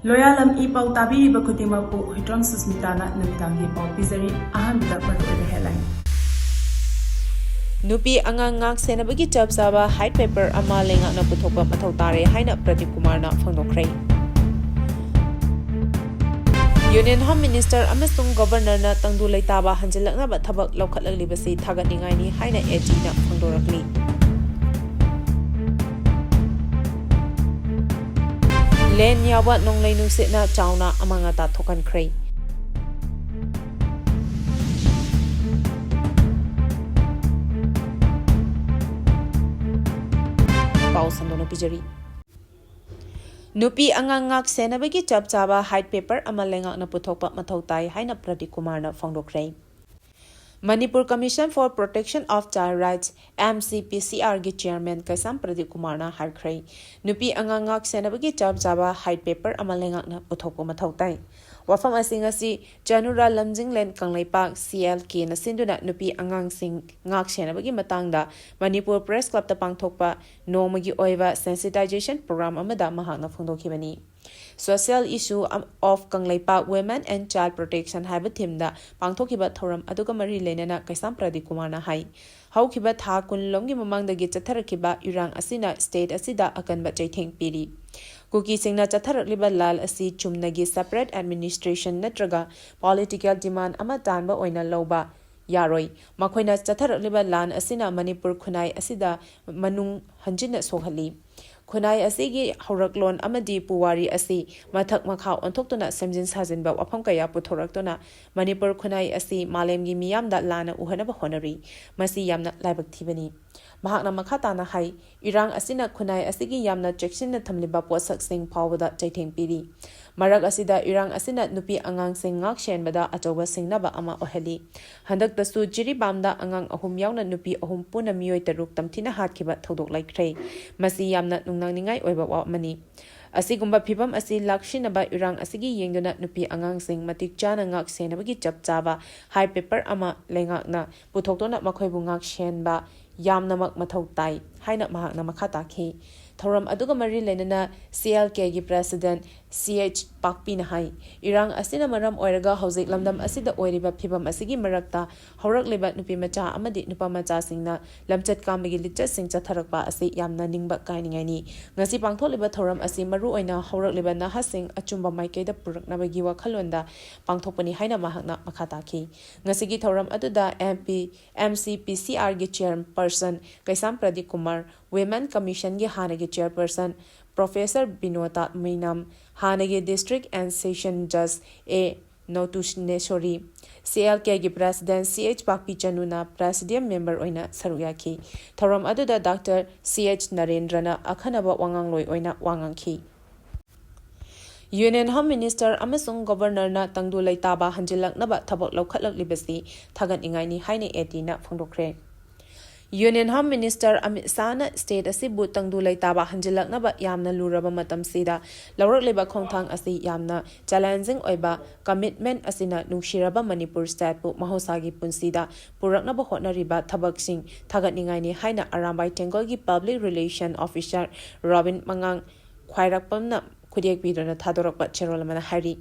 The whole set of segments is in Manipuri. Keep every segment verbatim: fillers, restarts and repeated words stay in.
ꯂꯣꯌꯥꯂꯝ ꯏ ꯄꯥꯎ ꯇꯥꯕꯤꯔꯤꯕ ꯈꯨꯗꯤꯡꯃꯛꯄꯨ ꯍꯨꯏꯗ꯭ꯔꯣꯝ ꯁꯨꯁꯃꯤꯇꯥꯅ ꯅꯨꯃꯤꯗꯥꯡꯒꯤ ꯄꯥꯎ ꯄꯤꯖꯔꯤ꯫ ꯑꯍꯥꯟꯕꯗ ꯃꯔꯨꯑꯣꯏꯕ headline꯫ ꯅꯨꯄꯤ ꯑꯉꯥꯡ ꯉꯥꯛ ꯁꯦꯟꯅꯕꯒꯤ ꯆꯞ ꯆꯥꯕ white paper ꯑꯃ ꯂꯩꯉꯥꯛꯅ ꯄꯨꯊꯣꯛꯄ ꯃꯊꯧ ꯇꯥꯔꯦ ꯍꯥꯏꯅ ꯄ꯭ꯔꯗꯤꯞ ꯀꯨꯃꯥꯔꯅ ꯐꯣꯡꯗꯣꯛꯈ꯭ꯔꯦ꯫ Union Home Minister ꯑꯃꯁꯨꯡ Governorꯅ ꯇꯪꯗꯨ ꯂꯩꯇꯥꯕ ꯍꯟꯖꯤꯜꯂꯛꯅꯕ ꯊꯕꯛ ꯂꯧꯈꯠꯂꯛꯂꯤꯕꯁꯤ ꯊꯥꯒꯠꯅꯤꯡꯉꯥꯏꯅꯤ ꯍꯥꯏꯅ AGꯅ ꯐꯣꯡꯗꯣꯔꯛꯂꯤ꯫ ꯂꯦꯟ ꯌꯥꯎꯕ ꯅꯣꯡꯂꯩ ꯅꯨꯡꯁꯤꯠꯅ ꯆꯥꯎꯅ ꯑꯃꯥꯡ ꯑꯇꯥ ꯊꯣꯛꯍꯟꯈ꯭ꯔꯦ꯫ ꯄꯥꯎ ꯁꯟꯗꯣꯛꯅ ꯄꯤꯖꯔꯤ꯫ ꯅꯨꯄꯤ ꯑꯉꯥꯡ ꯉꯥꯛ ꯁꯦꯟꯅꯕꯒꯤ ꯆꯞ ꯆꯥꯕ white paper ꯑꯃ ꯂꯩꯉꯥꯛꯅ ꯄꯨꯊꯣꯛꯄ ꯃꯊꯧ ꯇꯥꯏ ꯍꯥꯏꯅ ꯄ꯭ꯔꯗꯤꯞ ꯀꯨꯃꯥꯔꯅ ꯐꯣꯡꯗꯣꯛꯈ꯭ꯔꯦ꯫ Manipur Commission for Protection of Child Rights, MCPCRꯒꯤ chairman ꯀꯩꯁꯥꯝ ꯄ꯭ꯔꯗꯤꯞ ꯀꯨꯃꯥꯔꯅ ꯍꯥꯏꯈ꯭ꯔꯦ, ꯅꯨꯄꯤ ꯑꯉꯥꯡ ꯉꯥꯛ ꯁꯦꯟꯅꯕꯒꯤ ꯆꯞ ꯆꯥꯕ white paper ꯑꯃ ꯂꯩꯉꯥꯛꯅ ꯄꯨꯊꯣꯛꯄ ꯃꯊꯧ ꯇꯥꯏ꯫ ꯋꯥꯐꯝ ꯑꯁꯤ ꯉꯁꯤ ꯆꯅꯨꯔꯥ ꯂꯝꯖꯤꯡꯂꯦꯟ ꯀꯪꯂꯩꯄꯥꯛ CLKꯅ ꯁꯤꯟꯗꯨꯅ ꯅꯨꯄꯤ ꯑꯉꯥꯡꯁꯤꯡ ꯉꯥꯛ ꯁꯦꯟꯅꯕꯒꯤ ꯃꯇꯥꯡꯗ ꯃꯅꯤꯄꯨꯔ Press Clubꯇ ꯄꯥꯡꯊꯣꯛꯄ ꯅꯣꯡꯃꯒꯤ ꯑꯣꯏꯕ sensitization program ꯑꯃꯗ ꯃꯍꯥꯛꯅ ꯐꯣꯡꯗꯣꯛꯈꯤꯕꯅꯤ꯫ Social Issue of Kangleipak Women and Child Protection ꯍꯥꯏꯕ themeꯗ ꯄꯥꯡꯊꯣꯛꯈꯤꯕ ꯊꯧꯔꯝ ꯑꯗꯨꯒ ꯃꯔꯤ ꯂꯩꯅꯅ ꯀꯩꯁꯥꯝ ꯄ꯭ꯔꯗꯤꯞ ꯀꯨꯃꯥꯔꯅ ꯍꯥꯏ, ꯍꯧꯈꯤꯕ ꯊꯥ ꯀꯨꯟ ꯂꯣꯝꯒꯤ ꯃꯃꯥꯡꯗꯒꯤ ꯆꯠꯊꯔꯛꯈꯤꯕ ꯏꯔꯥꯡ ꯑꯁꯤꯅ state ꯑꯁꯤꯗ ꯑꯀꯟꯕ ꯆꯩꯊꯦꯡ ꯄꯤꯔꯤ꯫ ꯀꯨꯀꯤꯁꯤꯡꯅ ꯆꯠꯊꯔꯛꯂꯤꯕ ꯂꯥꯟ ꯑꯁꯤ ꯆꯨꯝꯅꯒꯤ separate administration ꯅꯠꯇ꯭ꯔꯒ political demand ꯑꯃ ꯇꯥꯟꯕ ꯑꯣꯏꯅ ꯂꯧꯕ ꯌꯥꯔꯣꯏ꯫ ꯃꯈꯣꯏꯅ ꯆꯠꯊꯔꯛꯂꯤꯕ ꯂꯥꯟ ꯑꯁꯤꯅ ꯃꯅꯤꯄꯨꯔ ꯈꯨꯟꯅꯥꯏ ꯑꯁꯤꯗ ꯃꯅꯨꯡ ꯍꯟꯖꯤꯟꯅ ꯁꯣꯛꯍꯜꯂꯤ꯫ ꯈꯨꯟꯅꯥꯏ ꯑꯁꯤꯒꯤ ꯍꯧꯔꯛꯂꯣꯟ ꯑꯃꯗꯤ ꯄꯨꯋꯥꯔꯤ ꯑꯁꯤ ꯃꯊꯛ ꯃꯈꯥ ꯑꯣꯟꯊꯣꯛꯇꯨꯅ ꯁꯦꯝꯖꯤꯟ ꯁꯥꯖꯤꯟꯕ ꯋꯥꯐꯝ ꯀꯌꯥ ꯄꯨꯊꯣꯔꯛꯇꯨꯅ ꯃꯅꯤꯄꯨꯔ ꯈꯨꯟꯅꯥꯏ ꯑꯁꯤ ꯃꯥꯂꯦꯝꯒꯤ ꯃꯤꯌꯥꯝꯗ ꯂꯥꯟꯅ ꯎꯍꯟꯅꯕ ꯍꯣꯠꯅꯔꯤ꯫ ꯃꯁꯤ ꯌꯥꯝꯅ ꯂꯥꯏꯕꯛ ꯊꯤꯕꯅꯤ꯫ ꯃꯍꯥꯛꯅ ꯃꯈꯥ ꯇꯥꯅ ꯍꯥꯏ, ꯏꯔꯥꯡ ꯑꯁꯤꯅ ꯈꯨꯟꯅꯥꯏ ꯑꯁꯤꯒꯤ ꯌꯥꯝꯅ ꯆꯦꯛꯁꯤꯟꯅ ꯊꯝꯂꯤꯕ ꯄꯣꯠꯁꯛꯁꯤꯡ ꯐꯥꯎꯕꯗ ꯆꯩꯊꯦꯡ ꯄꯤꯔꯤ꯫ ꯃꯔꯛ ꯑꯁꯤꯗ ꯏꯔꯥꯡ ꯑꯁꯤꯅ ꯅꯨꯄꯤ ꯑꯉꯥꯡꯁꯤꯡ ꯉꯥꯛ ꯁꯦꯟꯕꯗ ꯑꯆꯧꯕ ꯁꯤꯡꯅꯕ ꯑꯃ ꯑꯣꯏꯍꯜꯂꯤ꯫ ꯍꯟꯗꯛꯇꯁꯨ ꯖꯤꯔꯤꯕꯥꯝꯗ ꯑꯉꯥꯡ ꯑꯍꯨꯝ ꯌꯥꯎꯅ ꯅꯨꯄꯤ ꯑꯍꯨꯝ ꯄꯨꯟꯅ ꯃꯤꯑꯣꯏ ꯇꯔꯨꯛ ꯇꯝꯊꯤꯅ ꯍꯥꯠꯈꯤꯕ ꯊꯧꯗꯣꯛ ꯂꯩꯈ꯭ꯔꯦ꯫ ꯃꯁꯤ ꯌꯥꯝꯅ ꯅꯨꯡꯅꯥꯡꯅꯤꯡꯉꯥꯏ ꯑꯣꯏꯕ ꯋꯥ ꯑꯃꯅꯤ꯫ ꯑꯁꯤꯒꯨꯝꯕ ꯐꯤꯚꯝ ꯑꯁꯤ ꯂꯥꯛꯁꯤꯟꯅꯕ ꯏꯔꯥꯡ ꯑꯁꯤꯒꯤ ꯌꯦꯡꯗꯨꯅ ꯅꯨꯄꯤ ꯑꯉꯥꯡꯁꯤꯡ ꯃꯇꯤꯛ ꯆꯥꯅ ꯉꯥꯛ ꯁꯦꯟꯅꯕꯒꯤ ꯆꯞ ꯆꯥꯕ white paper ꯑꯃ ꯂꯩꯉꯥꯛꯅ ꯄꯨꯊꯣꯛꯇꯨꯅ ꯃꯈꯣꯏꯕꯨ ꯉꯥꯛ ꯁꯦꯟꯕ ꯌꯥꯝꯅꯃꯛ ꯃꯊꯧ ꯇꯥꯏ ꯍꯥꯏꯅ ꯃꯍꯥꯛꯅ ꯃꯈꯥ ꯇꯥꯈꯤ꯫ ꯊꯧꯔꯝ ꯑꯗꯨꯒ ꯃꯔꯤ ꯂꯩꯅꯅ ꯁꯤ ꯑꯦꯜ ꯀꯦꯒꯤ ꯄ꯭ꯔꯦꯁꯤꯗꯦꯟꯠ ꯁꯤ ꯑꯩꯆ ꯄꯥꯛꯄꯤꯅ ꯍꯥꯏ, ꯏꯔꯥꯡ ꯑꯁꯤꯅ ꯃꯔꯝ ꯑꯣꯏꯔꯒ ꯍꯧꯖꯤꯛ ꯂꯝꯗꯝ ꯑꯁꯤꯗ ꯑꯣꯏꯔꯤꯕ ꯐꯤꯚꯝ ꯑꯁꯤꯒꯤ ꯃꯔꯛꯇ ꯍꯧꯔꯛꯂꯤꯕ ꯅꯨꯄꯤ ꯃꯆꯥ ꯑꯃꯗꯤ ꯅꯨꯄꯥ ꯃꯆꯥꯁꯤꯡꯅ ꯂꯝꯆꯠ ꯀꯥꯝꯕꯒꯤ ꯂꯤꯆꯠꯁꯤꯡ ꯆꯠꯊꯔꯛꯄ ꯑꯁꯤ ꯌꯥꯝꯅ ꯅꯤꯡꯕ ꯀꯥꯏꯅꯤꯡꯉꯥꯏꯅꯤ꯫ ꯉꯁꯤ ꯄꯥꯡꯊꯣꯛꯂꯤꯕ ꯊꯧꯔꯝ ꯑꯁꯤ ꯃꯔꯨꯑꯣꯏꯅ ꯍꯧꯔꯛꯂꯤꯕ ꯅꯍꯥꯁꯤꯡ ꯑꯆꯨꯝꯕ ꯃꯥꯏꯀꯩꯗ ꯄꯨꯔꯛꯅꯕꯒꯤ ꯋꯥꯈꯜꯂꯣꯟꯗ ꯄꯥꯡꯊꯣꯛꯄꯅꯤ ꯍꯥꯏꯅ ꯃꯍꯥꯛꯅ ꯃꯈꯥ ꯇꯥꯈꯤ꯫ ꯉꯁꯤꯒꯤ ꯊꯧꯔꯝ ꯑꯗꯨꯗ M P, M C P C ꯑꯥꯔꯒꯤ ꯆꯤꯌꯔꯄꯔꯁꯟ ꯀꯩꯁꯥꯝ ꯄ꯭ꯔꯗꯤꯞ ꯀꯨꯃꯥꯔ, ꯋꯤꯃꯦꯟ ꯀꯃꯤꯁꯟꯒꯤ ꯍꯥꯟꯅꯒꯤ ꯆꯤꯌꯔꯄꯔꯁꯟ ꯄ꯭ꯔꯣꯐꯦꯁꯔ ꯕꯤꯅꯣꯇꯥ ꯃꯩꯅꯝ, ꯍꯥꯟꯅꯒꯤ ꯗꯤꯁꯇ꯭ꯔꯤꯛ ꯑꯦꯟ ꯁꯦꯁꯟ ꯖꯖ ꯑꯦ ꯅꯣꯇꯨꯁꯅꯦꯁꯣꯔꯤ, ꯁꯤ ꯑꯦꯜ ꯀꯦꯒꯤ ꯄ꯭ꯔꯦꯁꯤꯗꯦꯟꯠ ꯁꯤ ꯑꯩꯆ ꯄꯥꯛꯄꯤ ꯆꯅꯨꯅ ꯄ꯭ꯔꯦꯁꯤꯗꯤꯌꯝ ꯃꯦꯝꯕꯔ ꯑꯣꯏꯅ ꯁꯔꯨꯛ ꯌꯥꯈꯤ꯫ ꯊꯧꯔꯝ ꯑꯗꯨꯗ ꯗꯥꯛꯇꯔ ꯁꯤ ꯑꯩꯆ ꯅꯔꯦꯟꯗ꯭ꯔꯅ ꯑꯈꯟꯅꯕ ꯋꯥꯉꯥꯡꯂꯣꯏ ꯑꯣꯏꯅ ꯋꯥ ꯉꯥꯡꯈꯤ꯫ ꯌꯨꯅꯤꯌꯟ ꯍꯣꯝ ꯃꯤꯅꯤꯁꯇꯔ ꯑꯃꯁꯨꯡ ꯒꯣꯚꯔꯅꯔꯅ ꯇꯪꯗꯨ ꯂꯩꯇꯥꯕ ꯍꯟꯖꯤꯜꯂꯛꯅꯕ ꯊꯕꯛ ꯂꯧꯈꯠꯂꯛꯂꯤꯕꯁꯤ ꯊꯥꯒꯠꯅꯤꯡꯉꯥꯏꯅꯤ ꯍꯥꯏꯅ ꯑꯦ ꯇꯤꯅ ꯐꯣꯡꯗꯣꯛꯈ꯭ꯔꯦ꯫ ꯌꯨꯅꯤꯌꯟ ꯍꯣꯝ ꯃꯤꯅꯤꯁꯇꯔ ꯑꯃꯤꯠ ꯁꯥꯍꯅ ꯁ꯭ꯇꯦꯠ ꯑꯁꯤꯕꯨ ꯇꯪꯗꯨ ꯂꯩꯇꯥꯕ ꯍꯟꯖꯤꯜꯂꯛꯅꯕ ꯌꯥꯝꯅ ꯂꯨꯔꯕ ꯃꯇꯝꯁꯤꯗ ꯂꯧꯔꯛꯂꯤꯕ ꯈꯣꯡꯊꯥꯡ ꯑꯁꯤ ꯌꯥꯝꯅ ꯆꯦꯂꯦꯟꯖꯤꯡ ꯑꯣꯏꯕ ꯀꯃꯤꯠꯃꯦꯟꯠ ꯑꯁꯤꯅ ꯅꯨꯡꯁꯤꯔꯕ ꯃꯅꯤꯄꯨꯔ ꯁ꯭ꯇꯦꯠꯄꯨ ꯃꯍꯧꯁꯥꯒꯤ ꯄꯨꯟꯁꯤꯗ ꯄꯨꯔꯛꯅꯕ ꯍꯣꯠꯅꯔꯤꯕ ꯊꯕꯛꯁꯤꯡ ꯊꯥꯒꯠꯅꯤꯡꯉꯥꯏꯅꯤ ꯍꯥꯏꯅ ꯑꯔꯥꯝꯕꯥꯏ ꯇꯦꯡꯒꯣꯜꯒꯤ ꯄꯕ꯭ꯂꯤꯛ ꯔꯤꯂꯦꯁꯟ ꯑꯣꯐꯤꯁꯔ ꯔꯣꯕꯤꯟ ꯃꯉꯥꯡ ꯈ꯭ꯋꯥꯏꯔꯥꯛꯄꯝꯅ ꯈꯨꯗꯦꯛ ꯄꯤꯗꯨꯅ ꯊꯥꯗꯣꯔꯛꯄ ꯆꯦꯔꯣꯜ ꯑꯃꯅ ꯍꯥꯏꯔꯤ꯫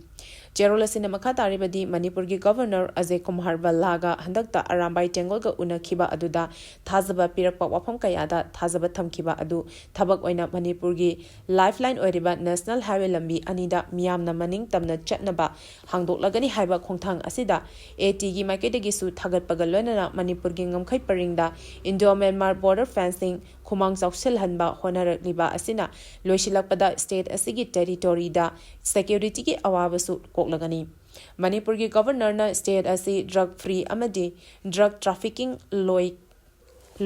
ꯆꯦꯔꯣꯜ ꯑꯁꯤꯅ ꯃꯈꯥ ꯇꯥꯔꯤꯕꯗꯤ ꯃꯅꯤꯄꯨꯔꯒꯤ ꯒꯣꯚꯔꯅꯔ ꯑꯖꯌ ꯀꯨꯃꯥꯔ ꯚꯜꯂꯥꯒ ꯍꯟꯗꯛꯇ ꯑꯔꯥꯝꯕꯥꯏ ꯇꯦꯡꯒꯣꯜꯒ ꯎꯅꯈꯤꯕ ꯑꯗꯨꯗ ꯊꯥꯖꯕ ꯄꯤꯔꯛꯄ ꯋꯥꯐꯝ ꯀꯌꯥꯗ ꯊꯥꯖꯕ ꯊꯝꯈꯤꯕ ꯑꯗꯨ ꯊꯕꯛ ꯑꯣꯏꯅ ꯃꯅꯤꯄꯨꯔꯒꯤ ꯂꯥꯏꯐꯂꯥꯏꯟ ꯑꯣꯏꯔꯤꯕ ꯅꯦꯁꯅꯦꯜ ꯍꯥꯏꯋꯦ ꯂꯝꯕꯤ ꯑꯅꯤꯗ ꯃꯤꯌꯥꯝꯅ ꯃꯅꯤꯡ ꯇꯝꯅ ꯆꯠꯅꯕ ꯍꯥꯡꯗꯣꯛꯂꯒꯅꯤ ꯍꯥꯏꯕ ꯈꯣꯡꯊꯥꯡ ꯑꯁꯤꯗ ꯑꯦ ꯇꯤꯒꯤ ꯃꯥꯏꯀꯩꯗꯒꯤꯁꯨ ꯊꯥꯒꯠꯄꯒ ꯂꯣꯏꯅꯅ ꯃꯅꯤꯄꯨꯔꯒꯤ ꯉꯝꯈꯩ ꯄꯔꯤꯡꯗ ꯏꯟꯗꯣ ꯃ꯭ꯌꯥꯟꯃꯥꯔ ꯕꯣꯔꯗꯔ ꯐꯦꯟꯁꯤꯡ ꯈꯨꯃꯥꯡ ꯆꯥꯎꯁꯤꯜꯍꯟꯕ ꯍꯣꯠꯅꯔꯛꯂꯤꯕ ꯑꯁꯤꯅ ꯂꯣꯏꯁꯤꯜꯂꯛꯄꯗ ꯁ꯭ꯇꯦꯠ ꯑꯁꯤꯒꯤ ꯇꯦꯔꯤꯇꯣꯔꯤꯗ ꯁꯦꯀ꯭ꯌꯨꯔꯤꯇꯤꯒꯤ ꯑꯋꯥꯕꯁꯨ ꯀꯣꯛꯂꯒꯅꯤ꯫ ꯃꯅꯤꯄꯨꯔꯒꯤ ꯒꯣꯚꯔꯅꯔꯅ ꯁ꯭ꯇꯦꯠ ꯑꯁꯤ ꯗ꯭ꯔꯒ ꯐ꯭ꯔꯤ ꯑꯃꯗꯤ ꯗ꯭ꯔꯒ ꯇ꯭ꯔꯥꯐꯤꯀꯤꯡ ꯂꯣꯏ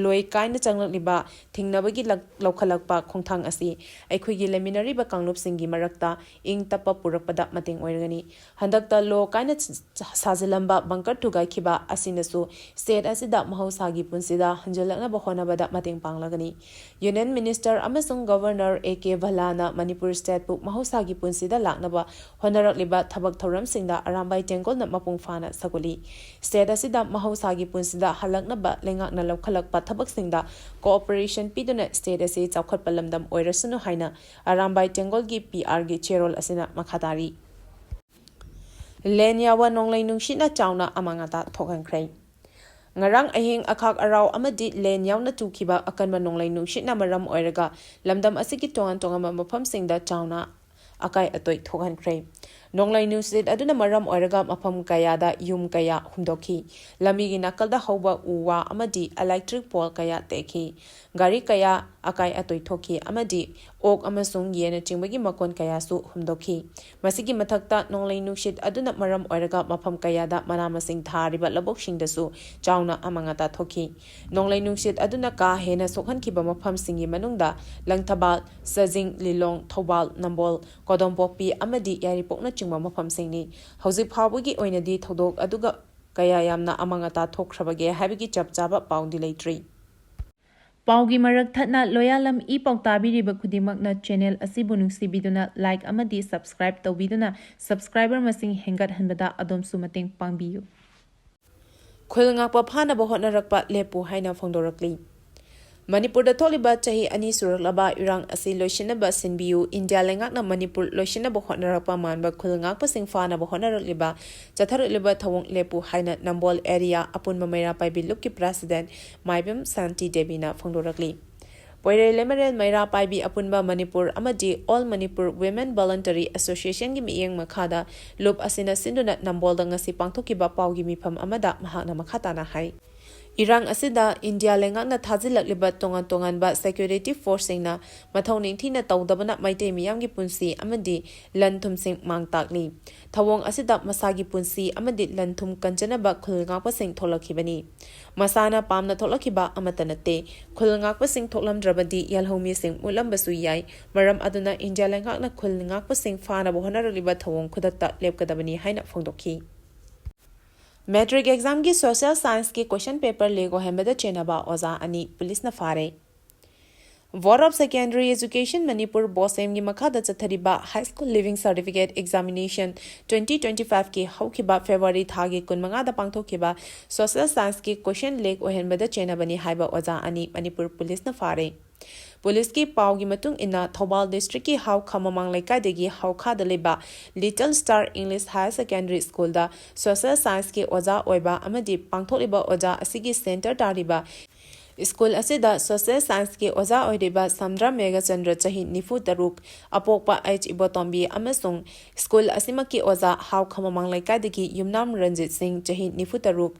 ꯂꯣꯏ ꯀꯥꯏꯅ ꯆꯪꯂꯛꯂꯤꯕ ꯊꯤꯡꯅꯕꯒꯤ ꯂꯛ-, ꯂꯧꯈꯠꯂꯛꯄ ꯈꯣꯡꯊꯥꯡ ꯑꯁꯤ ꯑꯩꯈꯣꯏꯒꯤ ꯂꯩꯃꯤꯟꯅꯔꯤꯕ ꯀꯥꯡꯂꯨꯞꯁꯤꯡꯒꯤ ꯃꯔꯛꯇ ꯏꯪ ꯇꯞꯄ ꯄꯨꯔꯛꯄꯗ ꯃꯇꯦꯡ ꯑꯣꯏꯔꯒꯅꯤ꯫ ꯍꯟꯗꯛꯇ ꯂꯣ ꯀꯥꯏꯅ ꯁ-, ꯁꯥꯖꯤꯜꯂꯝꯕ ꯕꯪꯀꯔ ꯊꯨꯒꯥꯏꯈꯤꯕ ꯑꯁꯤꯅꯁꯨ ꯁ꯭ꯇꯦꯠ ꯑꯁꯤꯗ ꯃꯍꯧꯁꯥꯒꯤ ꯄꯨꯟꯁꯤꯗ ꯍꯟꯖꯤꯜꯂꯛꯅꯕ ꯍꯣꯠꯅꯕꯗ ꯃꯇꯦꯡ ꯄꯥꯡꯂꯒꯅꯤ꯫ ꯌꯨꯅꯤꯌꯟ ꯃꯤꯅꯤꯁꯇꯔ ꯑꯃꯁꯨꯡ ꯒꯣꯚꯔꯅꯔ ꯑꯦ ꯀꯦ ꯚꯜꯂꯥꯅ ꯃꯅꯤꯄꯨꯔ ꯁ꯭ꯇꯦꯠꯄꯨ ꯃꯍꯧꯁꯥꯒꯤ ꯄꯨꯟꯁꯤꯗ ꯂꯥꯛꯅꯕ ꯍꯣꯠꯅꯔꯛꯂꯤꯕ ꯊꯕꯛ ꯊꯧꯔꯝꯁꯤꯡꯗ ꯑꯔꯥꯝꯕꯥꯏ ꯇꯦꯡꯒꯣꯜꯅ ꯃꯄꯨꯡ ꯐꯥꯅ ꯁꯧꯒꯠꯂꯤ꯫ ꯁ꯭ꯇꯦꯠ ꯑꯁꯤꯗ ꯃꯍꯧꯁꯥꯒꯤ ꯄꯨꯟꯁꯤꯗ ꯍꯜꯂꯛꯅꯕ ꯂꯩꯉꯥꯛꯅ ꯂꯧꯈꯠꯂꯛꯄ ꯊꯕꯛꯁꯤꯡꯗ cooperation ꯄꯤꯗꯨꯅ state ꯑꯁꯤ ꯆꯥꯎꯈꯠꯄ ꯂꯝꯗꯝ ꯑꯣꯏꯔꯁꯅꯨ ꯍꯥꯏꯅ ꯑꯔꯥꯝꯕꯥꯏ ꯇꯦꯡꯒꯣꯜꯒꯤ P R ꯒꯤ ꯆꯦꯔꯣꯜ ꯑꯁꯤꯅ ꯃꯈꯥ ꯇꯥꯔꯤ꯫ ꯂꯦꯟ ꯌꯥꯎꯕ ꯅꯣꯡꯂꯩ ꯅꯨꯡꯁꯤꯠꯅ ꯆꯥꯎꯅ ꯑꯃꯥꯡ ꯑꯇꯥ ꯊꯣꯛꯍꯟꯈ꯭ꯔꯦ꯫ ꯉꯔꯥꯡ ꯑꯍꯤꯡ ꯑꯈꯥꯛ ꯑꯔꯥꯎ ꯑꯃꯗꯤ ꯂꯦꯟ ꯌꯥꯎꯅ ꯆꯨꯈꯤꯕ ꯑꯀꯟꯕ ꯅꯣꯡꯂꯩ ꯅꯨꯡꯁꯤꯠꯅ ꯃꯔꯝ ꯑꯣꯏꯔꯒ ꯂꯝꯗꯝ ꯑꯁꯤꯒꯤ ꯇꯣꯉꯥꯟ ꯇꯣꯉꯥꯟꯕ ꯃꯐꯝꯁꯤꯡꯗ ꯆꯥꯎꯅ ꯑꯀꯥꯏ ꯑꯇꯣꯏ ꯊꯣꯛꯍꯟꯈ꯭ꯔꯦ꯫ ꯅꯣꯡꯂꯩ ꯅꯨꯡꯁꯤꯠ ꯑꯗꯨꯅ ꯃꯔꯝ ꯑꯣꯏꯔꯒ ꯃꯐꯝ ꯀꯌꯥꯗ ꯌꯨꯝ ꯀꯌꯥ ꯍꯨꯝꯗꯣꯛꯈꯤ꯫ ꯂꯝꯕꯤꯒꯤ ꯅꯥꯀꯜꯗ ꯍꯧꯕ ꯎ ꯋꯥ ꯑꯃꯗꯤ electric pole ꯀꯌꯥ ꯇꯦꯛꯈꯤ꯫ ꯒꯥꯔꯤ ꯀꯌꯥ ꯑꯀꯥꯏ ꯑꯇꯣꯏ ꯊꯣꯛꯈꯤ ꯑꯃꯗꯤ ꯑꯣꯛ ꯑꯃꯁꯨꯡ ꯌꯦꯟꯅꯆꯤꯡꯕꯒꯤ ꯃꯀꯣꯟ ꯀꯌꯥꯁꯨ ꯍꯨꯝꯗꯣꯛꯈꯤ꯫ ꯃꯁꯤꯒꯤ ꯃꯊꯛꯇ ꯅꯣꯡꯂꯩ ꯅꯨꯡꯁꯤꯠ ꯑꯗꯨꯅ ꯃꯔꯝ ꯑꯣꯏꯔꯒ ꯃꯐꯝ ꯀꯌꯥꯗ ꯃꯅꯥ ꯃꯁꯤꯡ ꯊꯥꯔꯤꯕ ꯂꯧꯕꯨꯛꯁꯤꯡꯗꯁꯨ ꯆꯥꯎꯅ ꯑꯃꯥꯡ ꯑꯇꯥ ꯊꯣꯛꯈꯤ꯫ ꯅꯣꯡꯂꯩ ꯅꯨꯡꯁꯤꯠ ꯑꯗꯨꯅ ꯀꯥ ꯍꯦꯟꯅ ꯁꯣꯛꯍꯟꯈꯤꯕ ꯃꯐꯝꯁꯤꯡꯒꯤ ꯃꯅꯨꯡꯗ ꯂꯪꯊꯕꯥꯜ, ꯁꯖꯤꯡ, ꯂꯤꯂꯣꯡ, ꯊꯧꯕꯥꯜ, ꯅꯝꯕꯣꯜ, ꯀꯣꯗꯣꯝꯄꯣꯛꯄꯤ ꯑꯃꯗꯤ ꯌꯥꯏꯔꯤꯄꯣꯛꯅꯆꯤꯡꯕ ꯃꯐꯝꯁꯤꯡꯅꯤ꯫ ꯍꯧꯖꯤꯛ ꯐꯥꯎꯕꯒꯤ ꯑꯣꯏꯅꯗꯤ ꯊꯧꯗꯣꯛ ꯑꯗꯨꯒ ꯀꯌꯥ ꯌꯥꯝꯅ ꯑꯃꯥꯡ ꯑꯇꯥ ꯊꯣꯛꯈ꯭ꯔꯕꯒꯦ ꯍꯥꯏꯕꯒꯤ ꯆꯞ ꯆꯥꯕ ꯄꯥꯎꯗꯤ ꯂꯩꯇ꯭ꯔꯤ꯫ ꯄꯥꯎꯒꯤ ꯃꯔꯛ ꯊꯠꯅ ꯂꯣꯌꯥꯂꯝ ꯏ ꯄꯥꯎ ꯇꯥꯕꯤꯔꯤꯕ ꯈꯨꯗꯤꯡꯃꯛꯅ channel ꯑꯁꯤꯕꯨ ꯅꯨꯡꯁꯤꯕꯤꯗꯨꯅ like ꯑꯃꯗꯤ subscribe ꯇꯧꯕꯤꯗꯨꯅ subscriber ꯃꯁꯤꯡ ꯍꯦꯟꯒꯠꯍꯟꯕꯗ ꯑꯗꯣꯝꯁꯨ ꯃꯇꯦꯡ ꯄꯥꯡꯕꯤꯌꯨ꯫ ꯈꯨꯜ ꯉꯥꯛꯄ ꯐꯥꯅꯕ ꯍꯣꯠꯅꯔꯛꯄ ꯂꯦꯞꯄꯨ ꯍꯥꯏꯅ ꯐꯣꯡꯗꯣꯔꯛꯂꯤ꯫ ꯃꯅꯤꯄꯨꯔꯗ ꯊꯣꯛꯂꯤꯕ ꯆꯍꯤ ꯑꯅꯤ ꯁꯨꯔꯛꯂꯕ ꯏꯔꯥꯡ ꯑꯁꯤ ꯂꯣꯏꯁꯤꯟꯅꯕ ꯁꯤꯟꯕꯤꯌꯨ꯫ ꯏꯟꯗꯤꯌꯥ ꯂꯩꯉꯥꯛꯅ ꯃꯅꯤꯄꯨꯔ ꯂꯣꯏꯁꯤꯟꯅꯕ ꯍꯣꯠꯅꯔꯛꯄ ꯃꯥꯟꯕ ꯈꯨꯜ ꯉꯥꯛꯄꯁꯤꯡ ꯐꯥꯅꯕ ꯍꯣꯠꯅꯔꯛꯂꯤꯕ ꯆꯠꯊꯔꯛꯂꯤꯕ ꯊꯧꯑꯣꯡ ꯂꯦꯞꯄꯨ ꯍꯥꯏꯅ ꯅꯝꯕꯣꯜ area ꯑꯄꯨꯟꯕ ꯃꯩꯔꯥ ꯄꯥꯏꯕꯤ ꯂꯨꯞꯀꯤ president ꯃꯥꯏꯕꯝ ꯁꯥꯟꯇꯤ ꯗꯦꯕꯤꯅ ꯐꯣꯡꯗꯣꯔꯛꯂꯤ꯫ ꯄꯣꯏꯔꯩ ꯂꯩꯃꯔꯦꯜ ꯃꯩꯔꯥ ꯄꯥꯏꯕꯤ ꯑꯄꯨꯟꯕ ꯃꯅꯤꯄꯨꯔ ꯑꯃꯗꯤ All Manipur Women Voluntary Association ꯒꯤ ꯃꯤꯠꯌꯦꯡ ꯃꯈꯥꯗ ꯂꯨꯞ ꯑꯁꯤꯅ ꯁꯤꯟꯗꯨꯅ ꯅꯝꯕꯣꯜꯗ ꯉꯁꯤ ꯄꯥꯡꯊꯣꯛꯈꯤꯕ ꯄꯥꯎꯒꯤ ꯃꯤꯐꯝ ꯑꯃꯗ ꯃꯍꯥꯛꯅ ꯃꯈꯥ ꯇꯥꯅ ꯍꯥꯏ꯫ ꯏꯔꯥꯡ ꯑꯁꯤꯗ ꯏꯟꯗꯤꯌꯥ ꯂꯩꯉꯥꯛꯅ ꯊꯥꯖꯤꯜꯂꯛꯂꯤꯕ ꯇꯣꯉꯥꯟ ꯇꯣꯉꯥꯟꯕ security force ꯁꯤꯡꯅ ꯃꯊꯧ ꯅꯤꯡꯊꯤꯅ ꯇꯧꯗꯕꯅ ꯃꯩꯇꯩ ꯃꯤꯌꯥꯝꯒꯤ ꯄꯨꯟꯁꯤ ꯑꯃꯗꯤ ꯂꯟ ꯊꯨꯝꯁꯤꯡ ꯃꯥꯡ ꯇꯥꯛꯂꯤ꯫ ꯊꯧꯑꯣꯡ ꯑꯁꯤꯗ ꯃꯁꯥꯒꯤ ꯄꯨꯟꯁꯤ ꯑꯃꯗꯤ ꯂꯟ ꯊꯨꯝ ꯀꯟꯖꯅꯕ ꯈꯨꯜ ꯉꯥꯛꯄꯁꯤꯡ ꯊꯣꯛꯂꯛꯈꯤꯕꯅꯤ꯫ ꯃꯁꯥꯅ ꯄꯥꯝꯅ ꯊꯣꯛꯂꯛꯈꯤꯕ ꯑꯃꯠꯇ ꯅꯠꯇꯦ꯫ ꯈꯨꯜ ꯉꯥꯛꯄꯁꯤꯡ ꯊꯣꯛꯂꯝꯗ꯭ꯔꯕꯗꯤ ꯌꯥꯜꯍꯧꯃꯤꯁꯤꯡ ꯃꯨꯠꯂꯝꯕꯁꯨ ꯌꯥꯏ꯫ ꯃꯔꯝ ꯑꯗꯨꯅ ꯏꯟꯗꯤꯌꯥ ꯂꯩꯉꯥꯛꯅ ꯈꯨꯜ ꯉꯥꯛꯄꯁꯤꯡ ꯐꯥꯅꯕ ꯍꯣꯠꯅꯔꯛꯂꯤꯕ ꯊꯧꯑꯣꯡ ꯈꯨꯗꯛꯇ ꯂꯦꯞꯀꯗꯕꯅꯤ ꯍꯥꯏꯅ ꯐꯣꯡꯗꯣꯛꯈꯤ꯫ Matric exam ꯒꯤ social science ꯀꯤ question paper leak ꯑꯣꯏꯍꯟꯕꯗ ꯆꯦꯟꯅꯕ ꯑꯣꯖꯥ ꯑꯅꯤ ꯄꯨꯂꯤꯁꯅ ꯐꯥꯔꯦ꯫ Board of Secondary Education Manipur, BOSEM ꯒꯤ ꯃꯈꯥꯗ ꯆꯠꯊꯔꯤꯕ High School Leaving Certificate Examination twenty twenty-five ꯀꯤ ꯍꯧꯈꯤꯕ February ꯊꯥꯒꯤ ꯀꯨꯟꯃꯉꯥꯗ ꯄꯥꯡꯊꯣꯛꯈꯤꯕ Social Science ꯀꯤ question leak ꯑꯣꯏꯍꯟꯕꯗ ꯆꯦꯟꯅꯕꯅꯤ ꯍꯥꯏꯕ ꯑꯣꯖꯥ ꯑꯅꯤ ꯃꯅꯤꯄꯨꯔ ꯄꯨꯂꯤꯁꯅ ꯐꯥꯔꯦ꯫ ꯄꯨꯂꯤꯁꯀꯤ ꯄꯥꯎꯒꯤ ꯃꯇꯨꯡ ꯏꯟꯅ, ꯊꯧꯕꯥꯜ district ꯀꯤ ꯍꯥꯎ ꯈꯝꯃꯃꯥꯡ ꯂꯩꯀꯥꯏꯗꯒꯤ ꯍꯥꯎꯈꯥꯗ ꯂꯩꯕ Little Star English Higher Secondary School ꯗ Social Science ꯀꯤ ꯑꯣꯖꯥ ꯑꯣꯏꯕ ꯑꯃꯗꯤ ꯄꯥꯡꯊꯣꯛꯂꯤꯕ ꯑꯣꯖꯥ ꯑꯁꯤꯒꯤ center ꯇꯥꯔꯤꯕ school ꯑꯁꯤꯗ Social Science ꯀꯤ ꯑꯣꯖꯥ ꯑꯣꯏꯔꯤꯕ ꯁꯝꯗ꯭ꯔ ꯃꯦꯘꯆꯟꯗ꯭ꯔ, ꯆꯍꯤ ꯅꯤꯐꯨ ꯇꯔꯨꯛ, ꯑꯄꯣꯛꯄ ꯑꯩꯆ ꯏꯕꯣꯇꯣꯝꯕꯤ, ꯑꯃꯁꯨꯡ school ꯑꯁꯤꯃꯛꯀꯤ ꯑꯣꯖꯥ ꯍꯥꯎ ꯈꯝꯃꯃꯥꯡ ꯂꯩꯀꯥꯏꯗꯒꯤ ꯌꯨꯝꯅꯥꯝ ꯔꯟꯖꯤꯠ ꯁꯤꯡ, ꯆꯍꯤ ꯅꯤꯐꯨ ꯇꯔꯨꯛ,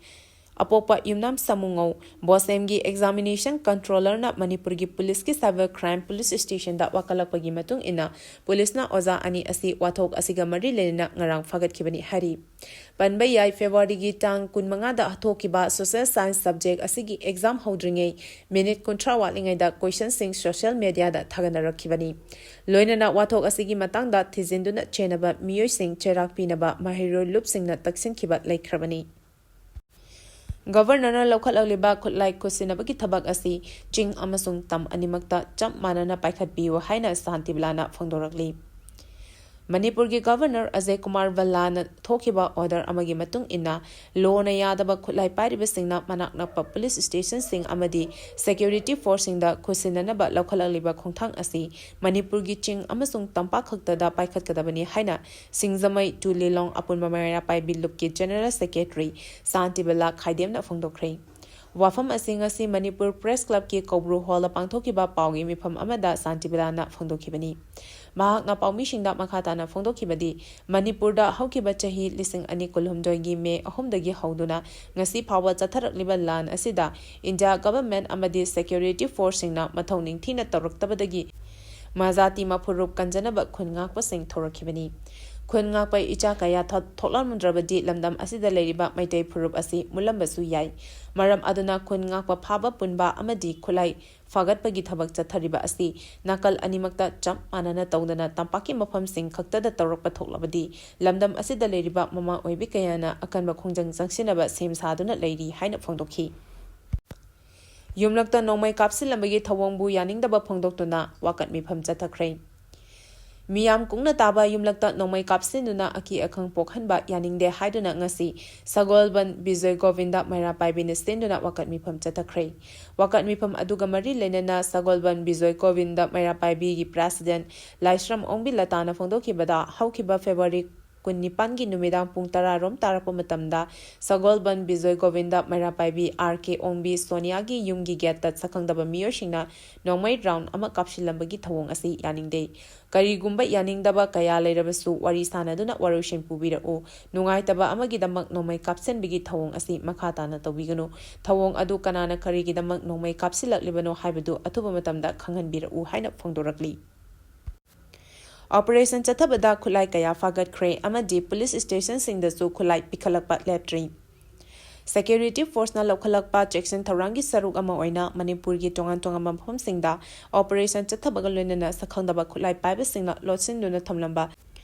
ꯑꯄꯣꯛꯄ ꯌꯨꯝꯅꯥꯝ ꯁꯥꯃꯨꯉꯧ, BOSEM ꯒꯤ examination controller ꯅ ꯃꯅꯤꯄꯨꯔꯒꯤ ꯄꯨꯂꯤꯁꯀꯤ Cyber Crime Police Station ꯗ ꯋꯥꯀꯠꯂꯛꯄꯒꯤ ꯃꯇꯨꯡ ꯏꯟꯅ, ꯄꯨꯂꯤꯁꯅ ꯑꯣꯖꯥ ꯑꯅꯤ ꯑꯁꯤ ꯋꯥꯊꯣꯛ ꯑꯁꯤꯒ ꯃꯔꯤ ꯂꯩꯅꯅ ꯉꯔꯥꯡ ꯐꯥꯒꯠꯈꯤꯕꯅꯤ ꯍꯥꯏꯔꯤ꯫ ꯄꯟꯕ ꯌꯥꯏ, February ꯒꯤ ꯇꯥꯡ ꯀꯨꯟꯃꯉꯥꯗ ꯊꯣꯛꯈꯤꯕ Social Science subject ꯑꯁꯤꯒꯤ exam ꯍꯧꯗ꯭ꯔꯤꯉꯩ minute ꯀꯨꯟꯊ꯭ꯔꯥ ꯋꯥꯠꯂꯤꯉꯩꯗ question ꯁꯤꯡ social media ꯗ ꯊꯥꯒꯠꯅꯔꯛꯈꯤꯕꯅꯤ꯫ ꯂꯣꯏꯅꯅ ꯋꯥꯊꯣꯛ ꯑꯁꯤꯒꯤ ꯃꯇꯥꯡꯗ ꯊꯤꯖꯤꯟꯗꯨꯅ ꯆꯦꯟꯅꯕ ꯃꯤꯑꯣꯏꯁꯤꯡ ꯆꯩꯔꯥꯛ ꯄꯤꯅꯕ ꯃꯍꯩꯔꯣꯏ ꯂꯨꯞꯁꯤꯡꯅ ꯇꯛꯁꯤꯟꯈꯤꯕ ꯂꯩꯈ꯭ꯔꯕꯅꯤ꯫ Governor ꯅ ꯂꯧꯈꯠꯂꯛꯂꯤꯕ ꯈꯨꯠꯂꯥꯏ ꯈꯨꯠꯁꯤꯟꯅꯕꯒꯤ ꯊꯕꯛ ꯑꯁꯤ ꯆꯤꯡ ꯑꯃꯁꯨꯡ ꯇꯝ ꯑꯅꯤꯃꯛꯇ ꯆꯞ ꯃꯥꯟꯅꯅ ꯄꯥꯏꯈꯠꯄꯤꯌꯨ ꯍꯥꯏꯅ ꯁꯥꯟꯇꯤ ꯕꯂꯥꯅ ꯐꯣꯡꯗꯣꯔꯛꯂꯤ꯫ ꯃꯅꯤꯄꯨꯔꯒꯤ Governor ꯑꯖꯌ ꯀꯨꯃꯥꯔ ꯚꯜꯂꯥꯅ ꯊꯣꯛꯈꯤꯕ order ꯑꯃꯒꯤ ꯃꯇꯨꯡ ꯏꯟꯅ, law ꯅ ꯌꯥꯗꯕ ꯈꯨꯠꯂꯥꯏ ꯄꯥꯏꯔꯤꯕꯁꯤꯡꯅ ꯃꯅꯥꯛ ꯅꯛꯄ police station ꯁꯤꯡ ꯑꯃꯗꯤ security force ꯁꯤꯡꯗ ꯈꯨꯠꯁꯤꯟꯅꯅꯕ ꯂꯧꯈꯠꯂꯛꯂꯤꯕ ꯈꯣꯡꯊꯥꯡ ꯑꯁꯤ ꯃꯅꯤꯄꯨꯔꯒꯤ ꯆꯤꯡ ꯑꯃꯁꯨꯡ ꯇꯝꯄꯥꯛ ꯈꯛꯇꯗ ꯄꯥꯏꯈꯠꯀꯗꯕꯅꯤ ꯍꯥꯏꯅ ꯁꯤꯡꯖꯃꯩ ꯇꯨ ꯂꯤꯂꯣꯡ ꯑꯄꯨꯟꯕ ꯃꯩꯔꯥ ꯄꯥꯏꯕꯤ ꯂꯨꯞꯀꯤ General Secretary ꯁꯥꯟꯇꯤ ꯕꯂꯥ ꯈꯥꯏꯗꯦꯝꯅ ꯐꯣꯡꯗꯣꯛꯈ꯭ꯔꯦ꯫ ꯋꯥꯐꯝ ꯑꯁꯤ ꯉꯁꯤ ꯃꯅꯤꯄꯨꯔ Press Club ꯀꯤ ꯀꯧꯕ꯭ꯔꯨ Hall ꯗ ꯄꯥꯡꯊꯣꯛꯈꯤꯕ ꯄꯥꯎꯒꯤ ꯃꯤꯐꯝ ꯑꯃꯗ ꯁꯥꯟꯇꯤ ꯕꯂꯥꯅ ꯐꯣꯡꯗꯣꯛꯈꯤꯕꯅꯤ꯫ ꯃꯍꯥꯛꯅ ꯄꯥꯎꯃꯤꯁꯤꯡꯗ ꯃꯈꯥ ꯇꯥꯅ ꯐꯣꯡꯗꯣꯛꯈꯤꯕꯗꯤ, ꯃꯅꯤꯄꯨꯔꯗ ꯍꯧꯈꯤꯕ ꯆꯍꯤ ꯂꯤꯁꯤꯡ ꯑꯅꯤ ꯀꯨꯟꯍꯨꯝꯗꯣꯏꯒꯤ May ꯑꯍꯨꯝꯗꯒꯤ ꯍꯧꯗꯨꯅ ꯉꯁꯤ ꯐꯥꯎꯕ ꯆꯠꯊꯔꯛꯂꯤꯕ ꯂꯥꯟ ꯑꯁꯤꯗ India Government ꯑꯃꯗꯤ security force ꯁꯤꯡꯅ ꯃꯊꯧ ꯅꯤꯡꯊꯤꯅ ꯇꯧꯔꯛꯇꯕꯗꯒꯤ ꯃꯖꯥꯇꯤ ꯃꯐꯨꯔꯨꯞ ꯀꯟꯖꯅꯕ ꯈꯨꯟ ꯉꯥꯛꯄꯁꯤꯡ ꯊꯣꯔꯛꯈꯤꯕꯅꯤ꯫ ꯈꯨꯟ ꯉꯥꯛꯄ ꯏꯆꯥ ꯀꯌꯥ ꯊ-, ꯊꯣꯛꯂꯝꯗ꯭ꯔꯕꯗꯤ ꯂꯝꯗꯝ ꯑꯁꯤꯗ ꯂꯩꯔꯤꯕ ꯃꯩꯇꯩ ꯐꯨꯔꯨꯞ ꯑꯁꯤ ꯃꯨꯜꯂꯝꯕꯁꯨ ꯌꯥꯏ꯫ ꯃꯔꯝ ꯑꯗꯨꯅ ꯈꯨꯟ ꯉꯥꯛꯄ ꯐꯥꯕ ꯄꯨꯟꯕ ꯑꯃꯗꯤ ꯈꯨꯠꯂꯥꯏ ꯐꯥꯒꯠꯄꯒꯤ ꯊꯕꯛ ꯆꯠꯊꯔꯤꯕ ꯑꯁꯤ ꯅꯥꯀꯜ ꯑꯅꯤꯃꯛꯇ ꯆꯞ ꯃꯥꯟꯅꯅ ꯇꯧꯗꯅ ꯇꯝꯄꯥꯛꯀꯤ ꯃꯐꯝꯁꯤꯡ ꯈꯛꯇꯗ ꯇꯧꯔꯛꯄ ꯊꯣꯛꯂꯕꯗꯤ ꯂꯝꯗꯝ ꯑꯁꯤꯗ ꯂꯩꯔꯤꯕ ꯃꯃꯥ ꯑꯣꯏꯕꯤ ꯀꯌꯥꯅ ꯑꯀꯟꯕ ꯈꯣꯡꯖꯪ ꯆꯪꯁꯤꯟꯅꯕ ꯁꯦꯝ ꯁꯥꯗꯨꯅ ꯂꯩꯔꯤ ꯍꯥꯏꯅ ꯐꯣꯡꯗꯣꯛꯈꯤ꯫ ꯌꯨꯝꯂꯛꯇ ꯅꯣꯡꯃꯩ ꯀꯥꯞꯁꯤꯜꯂꯝꯕꯒꯤ ꯊꯧꯑꯣꯡꯕꯨ ꯌꯥꯅꯤꯡꯗꯕ ꯐꯣꯡꯗꯣꯛꯇꯨꯅ ꯋꯥꯀꯠ ꯃꯤꯐꯝ ꯆꯠꯊꯈ꯭ꯔꯦ꯫ ꯃꯤꯌꯥꯝ ꯀꯨꯡꯅ ꯇꯥꯕ ꯌꯨꯝꯂꯛꯇ ꯅꯣꯡꯃꯩ ꯀꯥꯞꯁꯤꯟꯗꯨꯅ ꯑꯀꯤ ꯑꯈꯪ ꯄꯣꯛꯍꯟꯕ ꯌꯥꯅꯤꯡꯗꯦ ꯍꯥꯏꯗꯨꯅ ꯉꯁꯤ ꯁꯒꯣꯜꯕꯟ ꯕꯤꯖꯣꯏ ꯒꯣꯕꯤꯟꯗ ꯃꯩꯔꯥ ꯄꯥꯏꯕꯤꯅ ꯁꯤꯟꯗꯨꯅ ꯋꯥꯀꯠ ꯃꯤꯐꯝ ꯆꯠꯊꯈ꯭ꯔꯦ꯫ ꯋꯥꯀꯠ ꯃꯤꯐꯝ ꯑꯗꯨꯒ ꯃꯔꯤ ꯂꯩꯅꯅ ꯁꯒꯣꯜꯕꯟ ꯕꯤꯖꯣꯏ ꯒꯣꯕꯤꯟꯗ ꯃꯩꯔꯥ ꯄꯥꯏꯕꯤꯒꯤ ꯄ꯭ꯔꯦꯁꯤꯗꯦꯟꯠ ꯂꯥꯏꯁ꯭ꯔꯝ ꯑꯣꯡꯕꯤ ꯂꯇꯥꯅ ꯐꯣꯡꯗꯣꯛꯈꯤꯕꯗ, ꯍꯧꯈꯤꯕ ꯐꯦꯕ꯭ꯔꯨꯋꯥꯔꯤ ꯀꯨꯟꯅꯤꯄꯥꯟꯒꯤ ꯅꯨꯃꯤꯗꯥꯡ ꯄꯨꯡ ꯇꯔꯥ ꯔꯣꯝ ꯇꯥꯔꯛꯄ ꯃꯇꯝꯗ ꯁꯒꯣꯜꯕꯟ ꯕꯤꯖꯣꯏ ꯒꯣꯕꯤꯟꯗ ꯃꯩꯔꯥ ꯄꯥꯏꯕꯤ ꯑꯥꯔ ꯀꯦ ꯑꯣꯡꯕꯤ ꯁꯣꯅꯤꯌꯥꯒꯤ ꯌꯨꯝꯒꯤ ꯒꯦꯠꯇ ꯁꯛꯈꯪꯗꯕ ꯃꯤꯑꯣꯏꯁꯤꯡꯅ ꯅꯣꯡꯃꯩ ꯔꯥꯎꯟ ꯑꯃ ꯀꯥꯞꯁꯤꯜꯂꯝꯕꯒꯤ ꯊꯧꯑꯣꯡ ꯑꯁꯤ ꯌꯥꯅꯤꯡꯗꯦ꯫ ꯀꯔꯤꯒꯨꯝꯕ ꯌꯥꯅꯤꯡꯗꯕ ꯀꯌꯥ ꯂꯩꯔꯕꯁꯨ ꯋꯥꯔꯤ ꯁꯥꯅꯗꯨꯅ ꯋꯥꯔꯣꯏꯁꯤꯟ ꯄꯨꯕꯤꯔꯛꯎ꯫ ꯅꯨꯡꯉꯥꯏꯇꯕ ꯑꯃꯒꯤꯗꯃꯛ ꯅꯣꯡꯃꯩ ꯀꯥꯞꯁꯤꯟꯕꯒꯤ ꯊꯧꯑꯣꯡ ꯑꯁꯤ ꯃꯈꯥ ꯇꯥꯅ ꯇꯧꯕꯤꯒꯅꯨ꯫ ꯊꯧꯑꯣꯡ ꯑꯗꯨ ꯀꯅꯥꯅ ꯀꯔꯤꯒꯤꯗꯃꯛ ꯅꯣꯡꯃꯩ ꯀꯥꯞꯁꯤꯜꯂꯛꯂꯤꯕꯅꯣ ꯍꯥꯏꯕꯗꯨ ꯑꯊꯨꯕ ꯃꯇꯝꯗ ꯈꯪꯍꯟꯕꯤꯔꯛꯎ ꯍꯥꯏꯅ ꯐꯣꯡꯗꯣꯔꯛꯂꯤ꯫ ꯑꯣꯄꯔꯦꯁꯟ ꯆꯠꯊꯕꯗ ꯈꯨꯠꯂꯥꯏ ꯀꯌꯥ ꯐꯥꯒꯠꯈ꯭ꯔꯦ ꯑꯃꯗꯤ ꯄꯨꯂꯤꯁ ꯁ꯭ꯇꯦꯁꯟꯁꯤꯡꯗꯁꯨ ꯈꯨꯠꯂꯥꯏ ꯄꯤꯈꯠꯂꯛꯄ ꯂꯦꯞꯇ꯭ꯔꯤ꯫ ꯁꯦꯀ꯭ꯌꯨꯔꯤꯇꯤ ꯐꯣꯔꯁꯅ ꯂꯧꯈꯠꯂꯛꯄ ꯆꯦꯛꯁꯤꯟ ꯊꯧꯔꯥꯡꯒꯤ ꯁꯔꯨꯛ ꯑꯃ ꯑꯣꯏꯅ ꯃꯅꯤꯄꯨꯔꯒꯤ ꯇꯣꯉꯥꯟ ꯇꯣꯉꯥꯟꯕ ꯃꯐꯝꯁꯤꯡꯗ ꯑꯣꯄꯔꯦꯁꯟ ꯆꯠꯊꯕꯒ ꯂꯣꯏꯅꯅ ꯁꯛꯈꯪꯗꯕ ꯈꯨꯠꯂꯥꯏ ꯄꯥꯏꯕꯁꯤꯡꯅ ꯂꯣꯠꯁꯤꯟꯗꯨꯅ ꯊꯝꯂꯝꯕ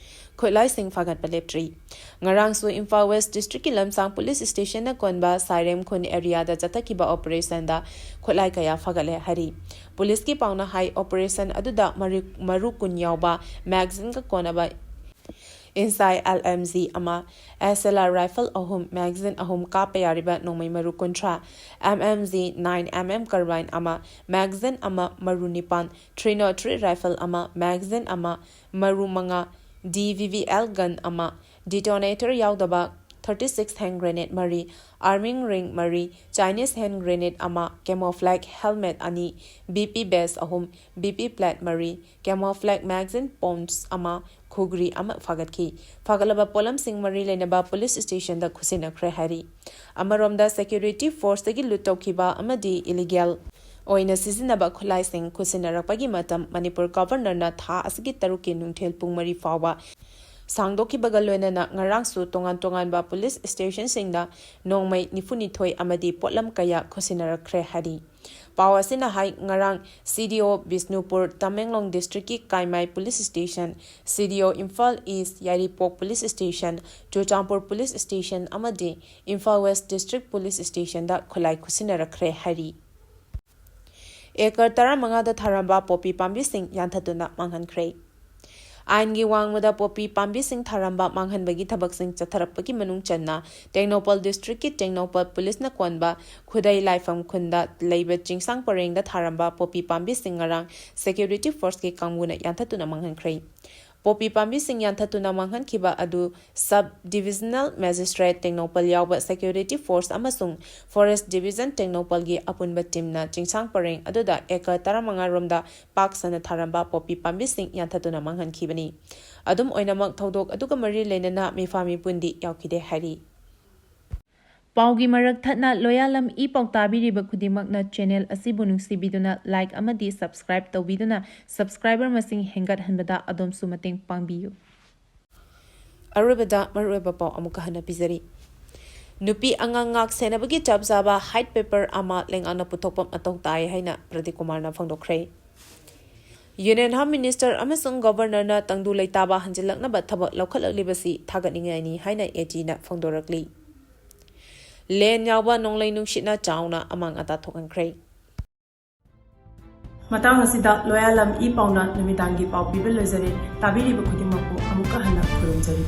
ꯈꯨꯠꯂꯥꯏꯁꯤꯡ ꯐꯥꯒꯠꯄ ꯂꯦꯞꯇ꯭ꯔꯤ꯫ ꯉꯔꯥꯡꯁꯨ ꯏꯝꯐꯥꯜ ꯋꯦꯁ ꯗꯤꯁꯇ꯭ꯔꯤꯛꯀꯤ ꯂꯝꯁꯥꯡ ꯄꯨꯂꯤꯁ ꯁ꯭ꯇꯦꯁꯟꯅ ꯀꯣꯟꯕ ꯁꯥꯏꯔꯦꯝ ꯈꯨꯟ ꯑꯦꯔꯤꯌꯥꯗ ꯆꯠꯊꯈꯤꯕ ꯑꯣꯄꯔꯦꯁꯟꯗ ꯈꯨꯠꯂꯥꯏ ꯀꯌꯥ ꯐꯥꯒꯠꯂꯦ ꯍꯥꯏꯔꯤ꯫ ꯄꯨꯂꯤꯁꯀꯤ ꯄꯥꯎꯅ ꯍꯥꯏ, ꯑꯣꯄꯔꯦꯁꯟ ꯑꯗꯨꯗ ꯃꯔꯨ, ꯃꯔꯨ ꯀꯨꯟ ꯌꯥꯎꯕ ꯃꯦꯒꯥꯖꯤꯟꯒ ꯀꯣꯟꯅꯕ ꯏꯟꯁꯥꯏ ꯑꯦꯜ ꯑꯦꯝ ꯖꯤ ꯑꯃ, ꯑꯦꯁ ꯑꯦꯜ ꯑꯥꯔ ꯔꯥꯏꯐꯜ ꯑꯍꯨꯝ, ꯃꯦꯒꯥꯖꯤꯟ ꯑꯍꯨꯝ, ꯀꯥꯞꯄ ꯌꯥꯔꯤꯕ ꯅꯣꯡꯃꯩ ꯃꯔꯨ ꯀꯨꯟꯊ꯭ꯔꯥ, M M G nine M M carbine ꯑꯃ, ꯃꯦꯒꯥꯖꯤꯟ ꯑꯃ, ꯃꯔꯨ ꯅꯤꯄꯥꯟ, ꯊ꯭ꯔꯤ ꯅꯣꯠ ꯊ꯭ꯔꯤ ꯔꯥꯏꯐꯜ ꯑꯃ, ꯃꯦꯒꯥꯖꯤꯟ ꯑꯃ, ꯃꯔꯨ ꯃꯉꯥ, D B B L gun ꯑꯃ, ꯗꯤꯇꯣꯅꯦꯇꯔ ꯌꯥꯎꯗꯕ ꯊꯥꯔꯇꯤ ꯁꯤꯛꯁ ꯍꯦꯟ ꯒ꯭ꯔꯦꯅꯦꯗ ꯃꯔꯤ, ꯑꯥꯔꯃꯤꯡ ꯔꯤꯡ ꯃꯔꯤ, ꯆꯥꯏꯅꯤꯁ ꯍꯦꯟ ꯒ꯭ꯔꯦꯅꯦꯗ ꯑꯃ, ꯀꯦꯃꯣꯐ꯭ꯂꯦꯛ ꯍꯦꯜꯃꯦꯠ ꯑꯅꯤ, ꯕꯤ ꯄꯤ ꯕꯦꯁ ꯑꯍꯨꯝ, ꯕꯤ ꯄꯤ ꯄ꯭ꯂꯦꯠ ꯃꯔꯤ, ꯀꯦꯃꯣꯐ꯭ꯂꯦꯛ ꯃꯦꯒꯥꯖꯤꯟ ꯄꯥꯎꯆ ꯑꯃ, ꯈꯨꯒ꯭ꯔꯤ ꯑꯃ ꯐꯥꯒꯠꯈꯤ꯫ ꯐꯥꯒꯠꯂꯕ ꯄꯣꯠꯂꯝꯁꯤꯡ ꯃꯔꯤ ꯂꯩꯅꯕ ꯄꯨꯂꯤꯁ ꯁ꯭ꯇꯦꯁꯟꯗ ꯈꯨꯠꯁꯤꯟꯅꯈ꯭ꯔꯦ ꯍꯥꯏꯔꯤ꯫ ꯑꯃꯔꯣꯝꯗ, ꯁꯦꯀ꯭ꯌꯨꯔꯤꯇꯤ ꯐꯣꯔꯁꯇꯒꯤ ꯂꯨꯠ ꯇꯧꯈꯤꯕ ꯑꯃꯗꯤ ꯏꯂꯤꯒꯦꯜ ꯑꯣꯏꯅ ꯁꯤꯖꯤꯟꯅꯕ ꯈꯨꯠꯂꯥꯏꯁꯤꯡ ꯈꯨꯠꯁꯤꯟꯅꯔꯛꯄꯒꯤ ꯃꯇꯝ ꯃꯅꯤꯄꯨꯔ ꯒꯚꯔꯅꯔꯅ ꯊꯥ ꯑꯁꯤꯒꯤ ꯇꯔꯨꯛꯀꯤ ꯅꯨꯡꯊꯤꯜ ꯄꯨꯡ ꯃꯔꯤ ꯐꯥꯎꯕ ꯁꯥꯡꯗꯣꯛꯈꯤꯕꯒ ꯂꯣꯏꯅꯅ ꯉꯔꯥꯡꯁꯨ ꯇꯣꯉꯥꯟ ꯇꯣꯉꯥꯟꯕ ꯄꯨꯂꯤꯁ ꯁ꯭ꯇꯦꯁꯟꯁꯤꯡꯗ ꯅꯣꯡꯃꯩ ꯅꯤꯐꯨꯅꯤꯊꯣꯏ ꯑꯃꯗꯤ ꯄꯣꯠꯂꯝ ꯀꯌꯥ ꯈꯨꯠꯁꯤꯟꯅꯔꯛꯈ꯭ꯔꯦ ꯍꯥꯏꯔꯤ꯫ ꯄꯥꯎ ꯑꯁꯤꯅ ꯍꯥꯏ, ꯉꯔꯥꯡ ꯁꯤ ꯗꯤ ꯑꯣ ꯕꯤꯁꯅꯨꯄꯨꯔ, ꯇꯃꯦꯡꯂꯣꯡ ꯗꯤꯁꯇ꯭ꯔꯤꯛꯀꯤ ꯀꯥꯏꯃꯥꯏ police station, C D O Imphal east, Yairipok police station, Churachandpur police station ꯑꯃꯗꯤ ꯏꯝꯐꯥꯜ ꯋꯦꯁ ꯗꯤꯁꯇ꯭ꯔꯤꯛ ꯄꯨꯂꯤꯁ ꯁ꯭ꯇꯦꯁꯟꯗ ꯈꯨꯠꯂꯥꯏ ꯈꯨꯠꯁꯤꯟꯅꯔꯛꯈ꯭ꯔꯦ ꯍꯥꯏꯔꯤ꯫ ꯑꯦꯀꯔ ꯇꯔꯥꯃꯉꯥꯗ ꯊꯥꯔꯝꯕ ꯄꯣꯄꯤ ꯄꯥꯝꯕꯤꯁꯤꯡ ꯌꯥꯟꯊꯠꯇꯨꯅ ꯃꯥꯡꯍꯟꯈ꯭ꯔꯦ꯫ ꯑꯥꯏꯟꯒꯤ ꯋꯥꯡꯃꯗ ꯄꯣꯄꯤ ꯄꯥꯝꯕꯤꯁꯤꯡ ꯊꯥꯔꯝꯕ ꯃꯥꯡꯍꯟꯕꯒꯤ ꯊꯕꯛꯁꯤꯡ ꯆꯠꯊꯔꯛꯄꯒꯤ ꯃꯅꯨꯡ ꯆꯟꯅ ꯇꯦꯡꯅꯧꯄꯜ ꯗꯤꯁꯇ꯭ꯔꯤꯛꯀꯤ ꯇꯦꯡꯅꯧꯄꯜ ꯄꯨꯂꯤꯁꯅ ꯀꯣꯟꯕ ꯈꯨꯗꯩ ꯂꯥꯏꯐꯝ ꯈꯨꯟꯗ ꯂꯩꯕ ꯆꯤꯡꯁꯥꯡ ꯄꯔꯦꯡꯗ ꯊꯥꯔꯝꯕ ꯄꯣꯄꯤ ꯄꯥꯝꯕꯤꯁꯤꯡ ꯉꯔꯥꯡ ꯁꯦꯀ꯭ꯌꯨꯔꯤꯇꯤ ꯐꯣꯔꯁꯀꯤ ꯀꯥꯡꯕꯨꯅ ꯌꯥꯟꯊꯠꯇꯨꯅ ꯃꯥꯡꯍꯟꯈ꯭ꯔꯦ꯫ ꯄꯣꯄꯤ ꯄꯥꯝꯕꯤꯁꯤꯡ ꯌꯥꯟꯊꯠꯇꯨꯅ ꯃꯥꯡꯍꯟꯈꯤꯕ ꯑꯗꯨ ꯁꯕ ꯗꯤꯕꯤꯖꯅꯦꯜ ꯃꯦꯖꯤꯁꯇ꯭ꯔꯦꯠ ꯇꯦꯡꯅꯧꯄꯜ ꯌꯥꯎꯕ ꯁꯦꯀ꯭ꯌꯨꯔꯤꯇꯤ ꯐꯣꯔꯁ ꯑꯃꯁꯨꯡ ꯐꯣꯔꯦꯁ ꯗꯤꯕꯤꯖꯟ ꯇꯦꯡꯅꯧꯄꯜꯒꯤ ꯑꯄꯨꯟꯕ ꯇꯤꯝꯅ ꯆꯤꯡꯁꯥꯡ ꯄꯔꯦꯡ ꯑꯗꯨꯗ ꯑꯦꯀꯔ ꯇꯔꯥꯃꯉꯥ ꯔꯣꯝꯗ ꯄꯥꯛ ꯁꯟꯅ ꯊꯥꯔꯝꯕ ꯄꯣꯄꯤ ꯄꯥꯝꯕꯤꯁꯤꯡ ꯌꯥꯟꯊꯠꯇꯨꯅ ꯃꯥꯡꯍꯟꯈꯤꯕꯅꯤ꯫ ꯑꯗꯨꯝ ꯑꯣꯏꯅꯃꯛ, ꯊꯧꯗꯣꯛ ꯑꯗꯨꯒ ꯃꯔꯤ ꯂꯩꯅꯅ ꯃꯤꯐꯥ ꯃꯤꯄꯨꯟꯗꯤ ꯌꯥꯎꯈꯤꯗꯦ ꯍꯥꯏꯔꯤ꯫ ꯄꯥꯎꯒꯤ ꯃꯔꯛ ꯊꯠꯅ ꯂꯣꯌꯥꯂꯝ ꯏ ꯄꯥꯎ ꯇꯥꯕꯤꯔꯤꯕ ꯈꯨꯗꯤꯡꯃꯛꯅ ꯆꯦꯅꯦꯜ ꯑꯁꯤꯕꯨ ꯅꯨꯡꯁꯤꯕꯤꯗꯨꯅ ꯂꯥꯏꯛ ꯑꯃꯗꯤ ꯁꯕꯁꯀ꯭ꯔꯥꯏꯕ ꯇꯧꯕꯤꯗꯨꯅ ꯁꯕꯁꯀ꯭ꯔꯥꯏꯕꯔ ꯃꯁꯤꯡ ꯍꯦꯟꯒꯠꯍꯟꯕꯗ ꯑꯗꯣꯝꯁꯨ ꯃꯇꯦꯡ ꯄꯥꯡꯕꯤꯌꯨ꯫ ꯑꯔꯣꯏꯕꯗ ꯃꯔꯨꯑꯣꯏꯕ ꯄꯥꯎ ꯑꯃꯨꯛꯀ ꯍꯟꯅ ꯄꯤꯖꯔꯤ꯫ ꯅꯨꯄꯤ ꯑꯉꯥꯡ ꯉꯥꯛ ꯁꯦꯟꯅꯕꯒꯤ ꯆꯞ ꯆꯥꯕ ꯍꯥꯏꯠ ꯄꯦꯄꯔ ꯑꯃ ꯂꯩꯉꯥꯛꯅ ꯄꯨꯊꯣꯛꯄ ꯃꯊꯧ ꯇꯥꯏ ꯍꯥꯏꯅ ꯄ꯭ꯔꯗꯤꯞ ꯀꯨꯃꯥꯔꯅ ꯐꯣꯡꯗꯣꯛꯈ꯭ꯔꯦ꯫ ꯌꯨꯅꯤꯌꯟ ꯍꯣꯝ ꯃꯤꯅꯤꯁꯇꯔ ꯑꯃꯁꯨꯡ ꯒꯕꯔꯅꯔꯅ ꯇꯪꯗꯨ ꯂꯩꯇꯥꯕ ꯍꯟꯖꯤꯜꯂꯛꯅꯕ ꯊꯕꯛ ꯂꯧꯈꯠꯂꯛꯂꯤꯕꯁꯤ ꯊꯥꯒꯠꯅꯤꯡꯉꯥꯏꯅꯤ ꯍꯥꯏꯅ ꯑꯦ ꯖꯤꯅ ꯐꯣꯡꯗꯣꯔꯛꯂꯤ꯫ ꯂꯦꯟ ꯌꯥꯎꯕ ꯅꯣꯡꯂꯩ ꯅꯨꯡꯁꯤꯠꯅ ꯆꯥꯎꯅ ꯑꯃꯥꯡ ꯑꯇꯥ ꯊꯣꯛꯍꯟꯈ꯭ꯔꯦ꯫ ꯃꯇꯥꯡ ꯑꯁꯤꯗ ꯂꯣꯌꯥꯂꯝ ꯏ ꯄꯥꯎꯅ ꯅꯨꯃꯤꯗꯥꯡꯒꯤ ꯄꯥꯎ ꯄꯤꯕ ꯂꯣꯏꯖꯔꯦ꯫ ꯇꯥꯕꯤꯔꯤꯕ ꯈꯨꯗꯤꯡꯃꯛꯄꯨ ꯑꯃꯨꯛꯀ ꯍꯟꯅ ꯈꯨꯔꯨꯝꯖꯔꯤ꯫